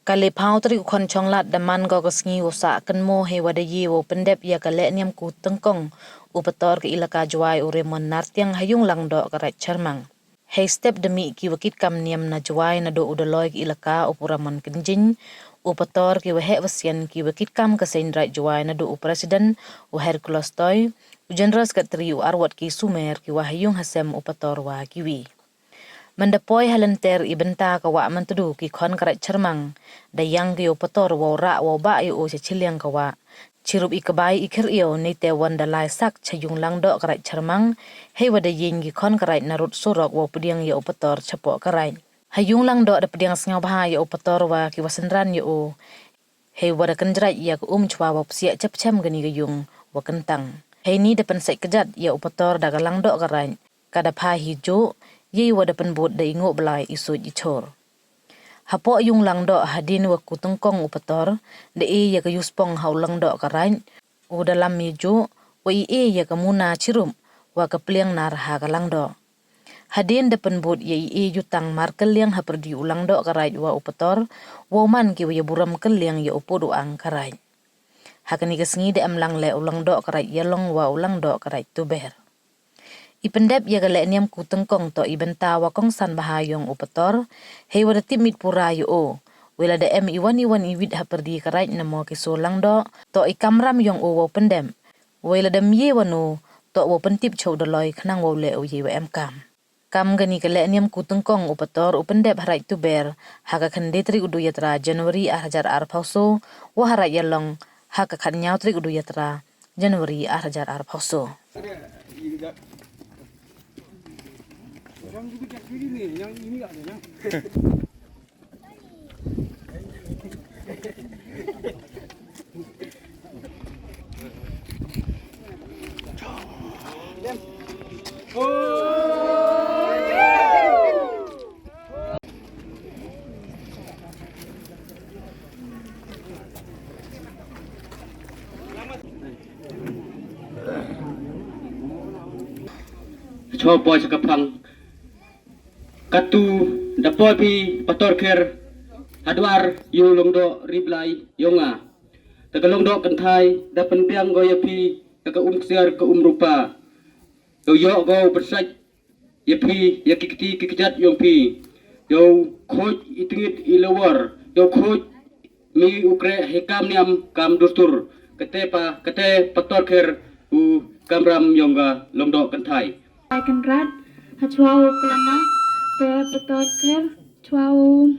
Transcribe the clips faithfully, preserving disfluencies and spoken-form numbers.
Ka le phaw tarik u Khonchonglad da man ko ka sngi wow sah kynmaw hei wa da ye wow pyndep ya ka lehniam ku tyngkong u pator ka ilaka Jwai u Raymond Nartiang ha yung langdoh ka Raij Chyrmang. Hei step da mih ki wa kit kam niam na Jwai naduh u Daloi ka ilaka u Pu Ramon Kynjing, u pator, ki waheh wasian, ki wa kit kam ka Seiñ Raij Jwai naduh u President u Hercules Toi, u General Secretary u Arwot K Sumer, ki wa ha yung ha sem u pator wa kiwi. Mynda poi ha lynter i bynta ka wah Myntdu, ki khon ka Raij Chyrmang da yang ki ya u pator wow rah wow bah ya u cha chiliang ka wah. Chirup i kbai i khyr iow neite wan da lai sak cha yung langdoh ka Raij Chyrmang, hei wa da yeng ki khon ka Raij narud surok wow pdiang ya u pator chapoh ka Raij. Ha yung langdoh da pdiang sngewbha ya u pator wa ki wa synran ya u, hei wa da kynjraij ya ka um chwa wow psiah chapchem kani ka yung wa kyntang. Heini da pynsait kjat ya u pator da ka langdoh ka Raij, ka da pha hi juh, yei wa da pynbud da i nguh blai i suit i chor. Hapoh yung langdoh, hadien wa ku tyngkong u pator da e ya ka yuspong ha u langdoh ka Raij, u da lam ya juh wa i e ya ka muna chirup wa ka pliang nar ha ka langdoh. Hadien da pynbud ya i e yutang mar kylliang ha pyrdi u langdoh ka Raij wa u pator, wow man ki wa ya burom kylliang ya u pud u ang ka Raij. Ha kani ka sngi da em lang leh u langdoh ka Raij Ialong wa u langdoh ka Raij Tuber. I pyndep ya ka lehniam ku tyngkong toh i bynta wa kongsan bha yong u pator, hei wa da tipmit pura ya u. Wei lada em i wan i wan i wit ha pyrdi ka Raij namo ki soo langdoh, toh i kamram yong u wow pyndep. Wei lada em ye wan u, toh wow pyntip cha u Daloi khnang wow leh u yei wa em kam. Kam kani ka lehniam ku tyngkong u pator u pyndep ha Raij Tuber ha ka khyndai tarik u Duyatra January ar hajar arphaw soo, wa ha Raij Ialong ha ka khatñiaw tarik u Duyatra January ar hajar arphaw soo. Chwa poi cha ka phang. Katu da poi phi pator kher ha dwar yow langdoh ri blai yong nga. Te ka langdoh kynthai da pynbiang ko ya phi ya ka um ksiar ka um rupa. Yow yoh ko pynsait ya phi ya ki kti ki kjat yong phi. Yow khooid i tngit i lawar, yow khooid mi u kreh hei kam niam kam dustur. Kate pa, kate pator kher u kamram yong ka langdoh kynthai. Ai Kynrad, ha chwa u klanga, te pator kher, chwa u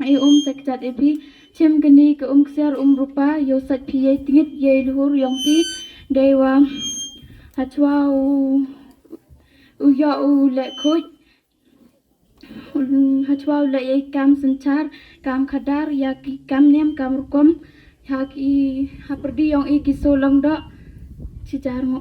i um sa kjat i phi, chim kani ka um ksiar um rupa, yow sait phi yei tngit yei lhur yong phi, dei wa ha chwa u, u yoh u leh khooid, ha chwa u leh yei kam synchar, kam khadar, ya ki kam niam, kam rukom, ha ki, ha pyrdi yong i ki soo langdoh, chi jar ngo.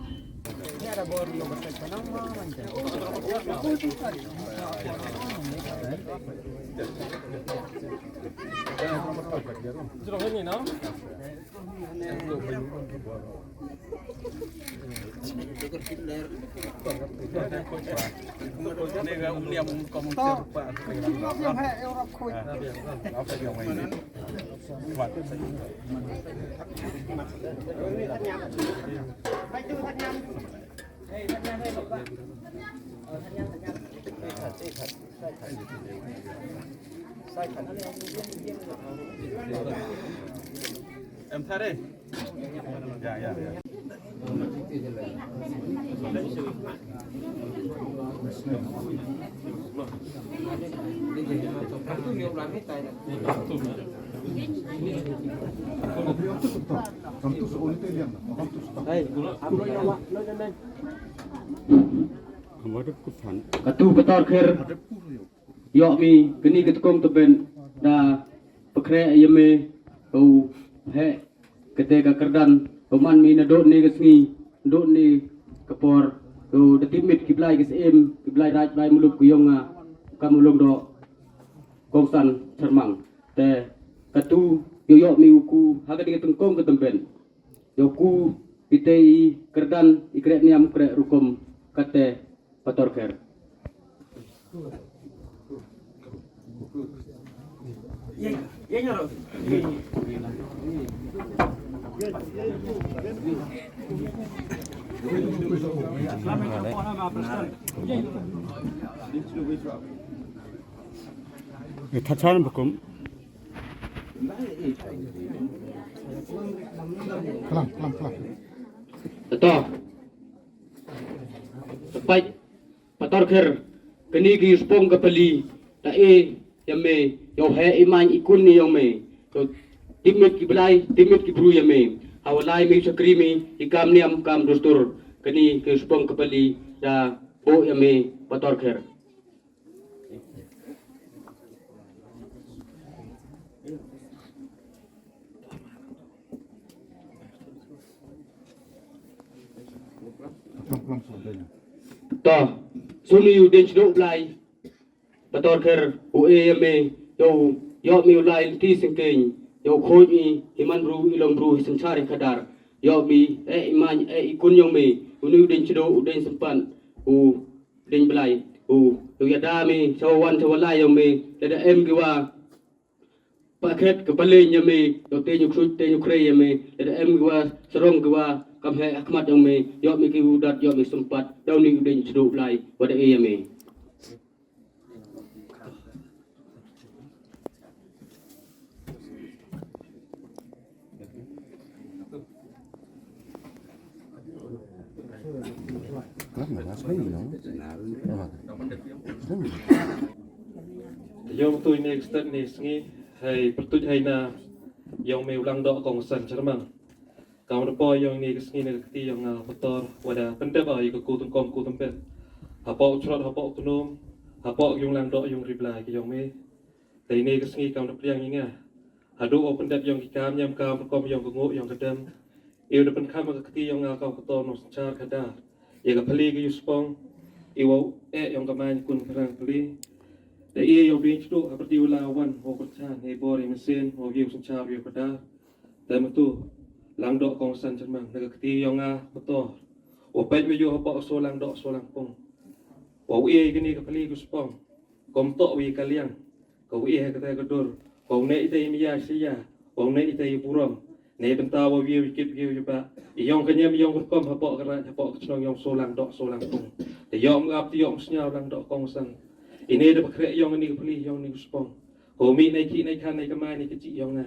Em thare. Ya, ya, ya. Katu pator kher. Yoh mi kani ka tngkong tbyn da pynkhreh ya me, u heh kate ka kyrdan, u man mi nadooh ne ka sngi, nadooh ne ka por, u da tipmit ki blai ki syiem, ki blai raij, blai muluk ki yong nga, kam u langdoh kongsan Chyrmang. Te katu yow yoh mi u ku ha kani ka tngkong ka tbyn. Yow ku ite i kyrdan, i kreh niam, kreh rukom kate pator kher. Ita chan bukum. Klam, klam, klam. Ito. Tepat. Pator Kher, kani ki yuspong ka pali, ta e ya me, yow heh i mañ i kun ni yong me, yow tipmit ki blai, tipmit ki bru ya me, hawa lai me chakri me i kam niam kam dustur, kani ki yuspong ka pali, da bo ya me, Pator Kher. To, suni u dien chdo blai. Pator Kher, u e ya me, yow, yoh me u lai lynti syngkeiñ, yow khooid me, hi man bru, i long bru, hi synchar hi khadar, yoh me, e i mañ, e i kun yong me, uni u dien chdo, u dien sympat, u dien blai, u, yow yada me, chawa wan, chawa lai yong me, lada em ki wa, pakhet ka pali ya me, yow te ñu khrut, te ñu khrei ya me, lada em ki wa, sarong ki wa, kam heh ha khmat yong me, yoh me ki u dat, yoh me sympat, da uni u dien chdo blai, wa da e ya me. Yow tu ini step ni sngi, hei, pertuit hei na, yong me u Langdoh Kongsan Chyrmang. Kam da poi yong ini ka sngi na ka kti yong nga Pator, wa da pyndep o ya ka ku tyngkong ku tymbet. Hapoh u chrot, hapoh u tnum, hapoh yong Langdoh yong Riblai ki yong me. Te ini ka sngi kam da pliang i nga. Haduh o pyndep yong ki kam niam kam rukom yong ka nguh yong ka dem. Yow da pynkham ka kti yong nga kam Pator nong synchar khadar. Ya ka pali ka yuspong. Yow e yong ka mañ kun ka rang pali. Da e yow dien chdo ha pyrdi wa la wan, wa pyrchan, e bor e mynsiem, wa yow synchar yow khadar. Te matu, Langdoh Kongsan Chyrmang, na ka kti yong nga Pator. Wa peit wa yoh hapoh so Langdoh so Langpung. Wa u e kani ka pali ka yuspong. Kom toh wi ka liang. Ka u e ha ka te ka dur. Ka u ne i te i maya siya. Ka u ne i te i burom. Ne bynta wa wi wi kit wi wi ba. I yong ka niam yong rukom hapoh ka raij hapoh ka chnong yong so Langdoh so Langpung. Te yoh me ap te yoh me sñiaw Langdoh Kongsan. Ini da ba khreh yong ini ka pali yong ini ka yuspong. Ka u mih nei ki nei khan nei ka mai nei ka chi yong nga.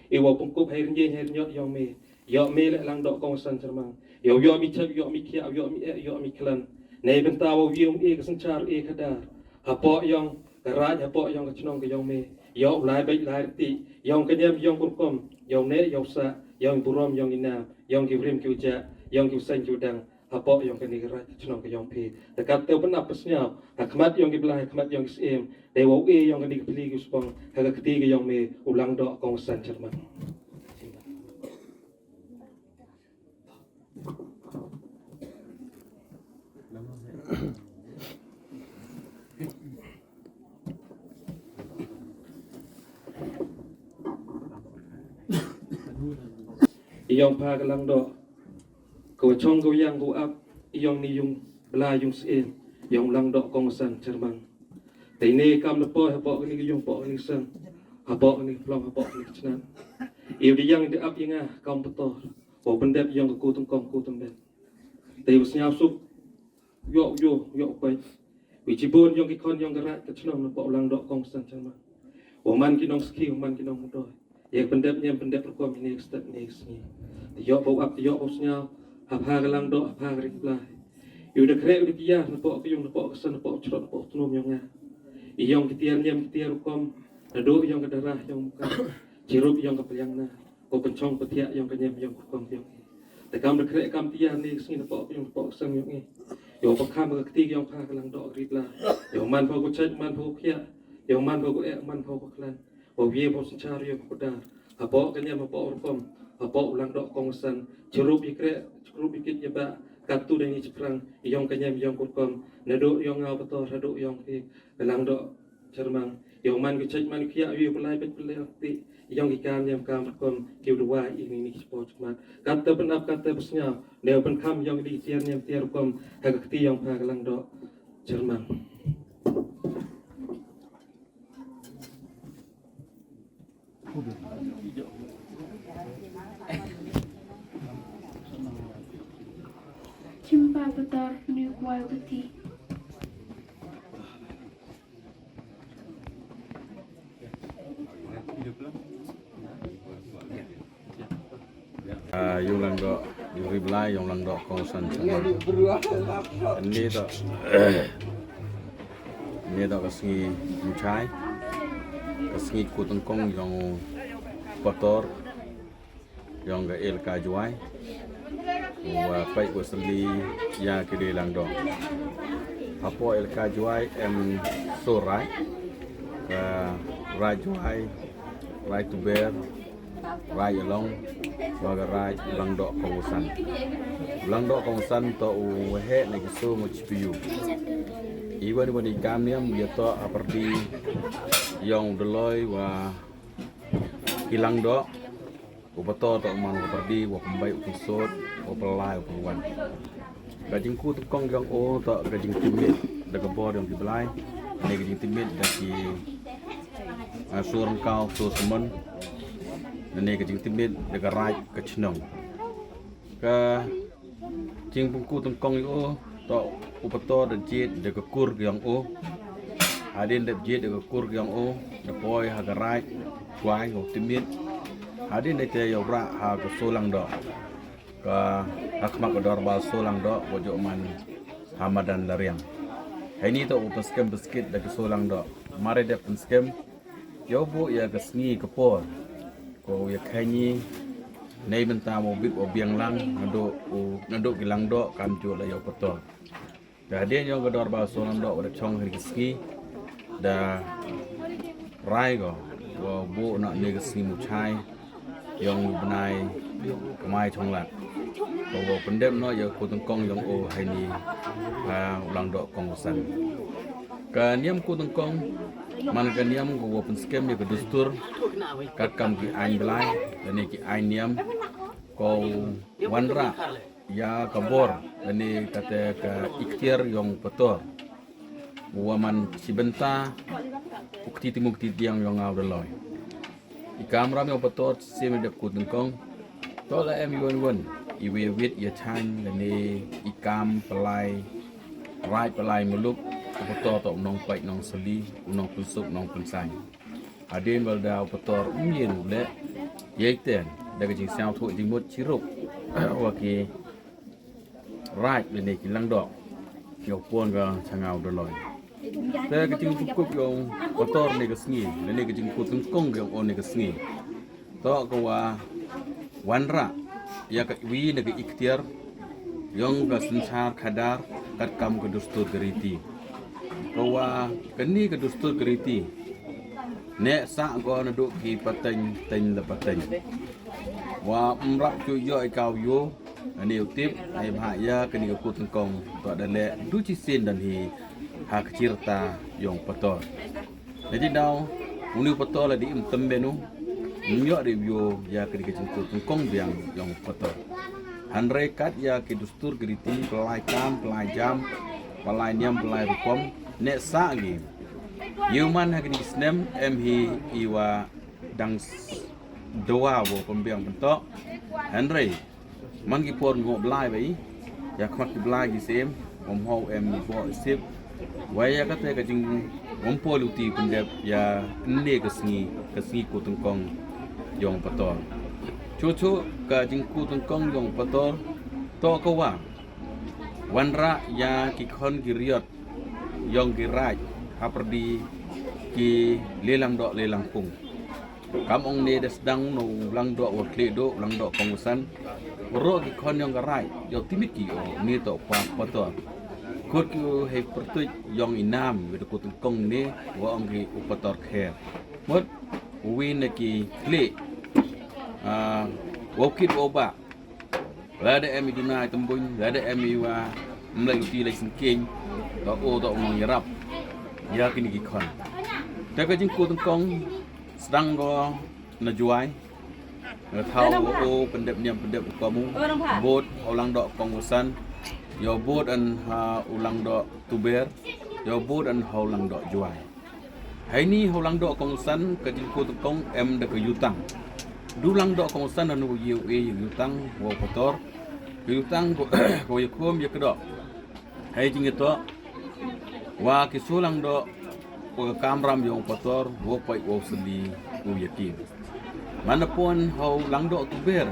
Yow pynkup hei rynjeng hei ryniot yong me. Yoh me le Langdoh Kongsan Chyrmang. Yow yoh me chep, yoh me khiah, yoh me eh, yoh me khlan. Nei bynta wa yow e ka synchar e khadar. Hapoh yong ka raij, hapoh yong ka chnong ka yong me. Yow lai beit lai rti. Yong ka niam, yong ka rukom. Yow ne, yow sah. Yong burom, yong inam. Yong ki wrim ki ujah. Yong ki usain ki udang. Hapoh yong kani ka raij ka chnong ka yong phi. Te kat te u pynap pynsñiaw. Ha khmat yong ki blai, ha khmat yong ki syiem. Te wa u e yong kani ka pali ka yuspong. Ha ka kti ka yong me u Langdoh Kongsan Chyrmang. I yong pha ka Langdoh. Ka wa chong ka wa yang ka wa ap. I yong ni yung bla yung sien. Yong Langdoh Kongsan Chyrmang. Te ini kam da poi hapoh kani ka yung, hapoh kani ka seng. Hapoh kani ka phlong, hapoh kani ka chnat. Yow da yang da ap ya nga kam Pator. Wa pyndep yong ka ku tyngkong ku tymbet. Te wa sñiaw suk. Yoh, yoh, yoh peit. Wi chibun yong ki khon yong ka raij ka chnong na poh u Langdoh Kongsan Chyrmang. Wa man ki nong ski, wa man ki nong mudoi. Ya ka pyndep niam pyndep rukom ini ka step ini ka sngi. Te yoh ba u ap, te yoh ba u sñiaw. Ha pha ka Langdoh, ha pha ka Riblai. Yow da khreh, yow da kiar, na poh ka yung, na poh ka san, na poh u chrot, na poh u tnum yong nga. I yong ki tiar niam, ki tiar rukom. Naduh yong ka darah, yong muka. Chirup yong ka pliang na. Ko pynchong pynthiah yong ka niam yong ka rukom yong i. Te kam da khreh kam tiar ini ka sngi na poh ka yung, na poh ka san yong i. Yow pynkham ka kti yong pha ka Langdoh Riblai. Yow man pha ko chait, man pha ko khiah. Yow man pha ko eh, man pha ko khlan. Wa ye pha synchar yow pha ko dar. Hapoh ka niam hapoh rukom. Hapoh u Langdoh Kongsan. Chirup i khreh, chirup i kit ya ba. Katu dang i chiphrang. Yong ka niam yong ka rukom. Naduh yong nga Pator, haduh yong i. Ka Langdoh Chyrmang, yow man ki chait man ki khiah, yow pynlai peit pynlai akti, yong ki kam niam kam rukom, ki u duwai ini ni ki chipor chikmat. Kata pynap, kata pynsñiaw, ne u pynkham yong ini ki tiar niam tiar rukom, ha ka kti yong pha ka Langdoh Chyrmang. Chimpa Pator New Quality. Ah, yung Langdoh, yung Riblai, yung Langdoh Kongsan Channel. Ini toh, ini toh ka sngi Muchai, ka sngi kut nyngkong yong Pator, yong ka Elaka Jowai. Wa pait wa sylli ya ki de Langdoh. Hapoh Elaka Jowai em soo raij, ka Raij Jowai, Raij Tuber, Raij Along, wa ka Raij Langdoh Kongsan. Langdoh Kongsan toh u waheh na ki soo ngut chi pyu. Iwan iwan i kam niam ya toh hapyrdi yong u Dolloi wa ki Langdoh. U Pator toh u man wa pyrdi, wa pynbeit, u pynsut, wa pynlai, wa pynwan. Ka jingkut nyngkong yong o toh ka jingtipmit da ka bor yong ki blai, ne ka jingtipmit da ki, ah, soo ryngkaw, soo symon, ne ka jingtipmit da ka raij ka chnong. Ka jingpynkut nyngkong yong o toh u Pator da jied da ka kur yong o. Hadien da jied da ka kur yong o, da poi ha ka Raij Jowai, u tipmit. Hadien da te yow rah ha ka soo Langdoh, ka ha khmat ka dorbar soo Langdoh wa jooh man ha madan Lariang. Heini toh u pynskhem pynskit da ka soo Langdoh. Mar da pynskhem, yow buh ya ka sngi ka por, ko ya kheini, neibynta mo bit wa biang lang naduh u, naduh ki Langdoh, kamjooh la yow Pator. Da hadien yong ka dorbar soo Langdoh wa da chong ha ka sngi, da rai ko wa buh noh ne ka sngi Muchai yong u bnai Kmai Chonglad. Ko wa pyndep noh ya ka kut nyngkong yong o heini, ha u Langdoh Kongsan. Ka niam kut nyngkong man ka niam ko wa pynskhem ya ka dustur, katkam ki aiñ blai, lane ki aiñ niam, ko wanrah ya ka bor, lane kata ka iktiar yong Pator. Wa man chibynta u kti timu kti tiang yong nga u Dolloi. I kam ram yong Pator, sien da kut nyngkong, toh la em iwan iwan i wewit ya chang, lane i kam pynlai raij pynlai muluk, u Pator toh u nongpait nongsylli, u nongpynsuk nongpynsaiñ. Hadien wa da u Pator ym ye u leh, yei ten da ka jingsngewthuh jingmut chirup wa ki raij lane ki Langdoh, yow pon ka cha nga u Dolloi. Te ka jingpynkup yong Pator ne ka sngi, lane ka jingkut nyngkong yong o ne ka sngi, toh ka wa wanrah ya ka wi na ka iktiar yong ka synshar khadar, katkam ka dustur ka riti. Ka wa kani ka dustur ka riti, ne sah ko naduh ki pateng teng da pateng. Wa ym rap ju yoh i kaw yoh, ani u tip, ai bha ya kani ka kut nyngkong, toh da leh du chisien don hi ha ka chirta yong Pator. Lada daw uni u Pator la di ym tymmen u, ym yoh de u yoh ya kani ka jingkut nyngkong biang yong Pator. Hynrei kat ya ki dustur ki riti, pynlai kam, pynlai jam, pynlai niam, pynlai rukom, ne sah ki. Yow man ha kini ki snem em hi i wa dang s-, dawa wow pynbiang pyntoh. Hynrei man ki por ngooh blai wei, ya khmat ki blai ki sem, ym hoi em i boh i sip. Wei ya kata ka jing, ym poi luti pyndep ya ynne ka sngi, ka sngi kut nyngkong yong Pator. Chuchu ka jingkut nyngkong yong Pator, toh ka wa wanrah ya ki khon ki riot yong ki raij hapyrdi ki le Langdoh le Langpung. Kam ong ne da sdang no u Langdoh wa khlieh duh, u Langdoh Kongsan. Waroh ki khon yong ka raij, yow tipmit ki o, ni toh pa Pator. Khot ki u hei pyrtuit yong i nam, wa da kut nyngkong ne, wa ong ki u Pator Kher. Mut, u wi na ki khlieh, ah, wow kit wow bah. Lada em i duna i tymbuin, lada em i wa mlai uti lai sengkeng, toh o toh u nongyarap ya kini ki khon. Te ka jingkut nyngkong sdang ko na Jowai. Nga thaw o pyndep niam pyndep u komu, bud ha u Langdoh Kongsan, yow bud an ha u Langdoh Tuber, yow bud an ha u Langdoh Jowai. Heini ha u Langdoh Kongwasan ka jingkut nyngkong em da ka yutang. Du Langdoh Kongwasan da nu ye u e ya ka yutang wa u pator. Ka yutang ko, ko ya khum ya kdoh. Hei jingitoh wa ki su Langdoh wa ka kamram yong u pator wa poi wa u seli u yakin. Mana pon ha u Langdoh Tuber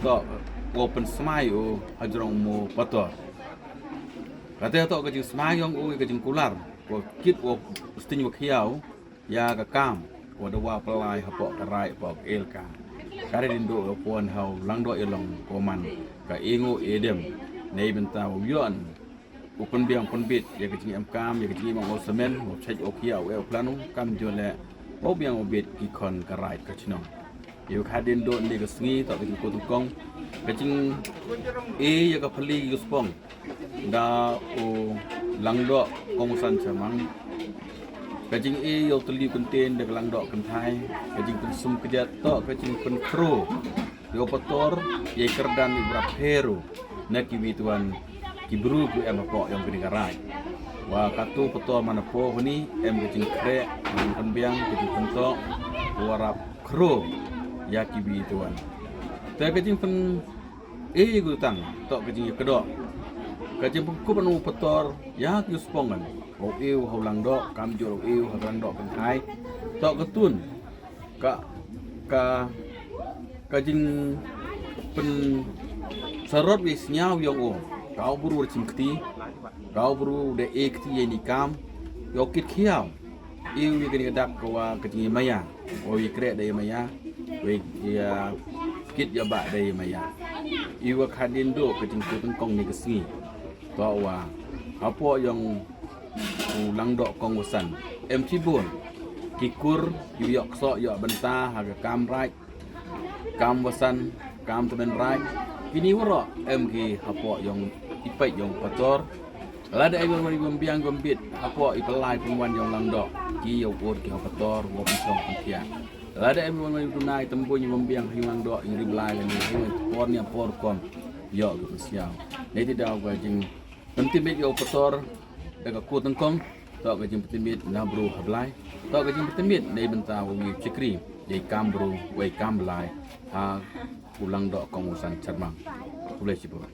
toh wa pynsmai u hajrong mo pator. Kate toh ka jingsmai yong u ka jingkular wa kit wa sting wa khiaw ya ka kam wa da wa pynlai hapoh ka raij hapoh ka elaka. Ka dei dien doh wa pon ha u Langdoh Yalong ko man ka ingu edem nei bynta wa u yoh u pynbiang pynbit ya ka jingem kam ya ka jingem ong o semen wa chait o khiaw e o planu kam jole wa biang o bit ki khon ka raij ka chnong. Yow ka dien doh ni ka sngi toh ka jingkut nyngkong ka jing e ya ka pali ya ka spong da u Langdoh Kongwasan Chyrmang. Ka jing e yow tylli kynten da ka Langdoh Kynthai. Ka jingpynsum kjat toh ka jingpynkhro yow pator ya i kyrdan i brap heru na ki wi tuan ki bru ku em hapoh yong kani ka raij. Wa katu pator mana po huni em ka jingkhreh ka jingpynbiang ka jingpyntoh wa rap khro ya ki wi tuan. Te ka jingpyn e ya ka yutang toh ka jingyakdoh. Ka jingpynkup anu pator ya ki u spong ngan. Wa u e u ha u Langdoh kam jur u e u ha u Langdoh Kynthai. Toh ka tun ka ka ka jingpynsarot wi sniaw yong u. Ka u bru da chim kti ka u bru da e kti ya ni kam yow kit khiaw. Iw ya kani ka dak ka wa ka jingmaya wa wi kreh da ya maya wi ya kit ya ba da ya maya. Iw wa ka dien doh ka jingkut nyngkong ni ka sngi toh wa hapoh yong u Langdoh Kongwasan em chibun ki kur ki yoh ksoh yoh bynta ha ka kam raij kam wasan kam tymmen raij. Kini waroh em ki hapoh yong i peit yong pator. Lada em wan wan i bymbiang bymbit hapoh i pynlai pynwan yong Langdoh ki yow ur ki ha pator wa pynchong pynkhia. Lada em wan wan i duna i tymbuin i bymbiang ha yong Langdoh i ri Blai lane ha yong por nia por kom yoh ki pynsiaw. Nei ti daw ka jing pyntymit yow pator da ka kut nyngkong toh ka jing pyntymit na bru ha Blai toh ka jing pyntymit nei bynta wa wi chikri dei kam bru wei kam Blai ha u Langdoh Kongwasan Chyrmang. Khublei chibun.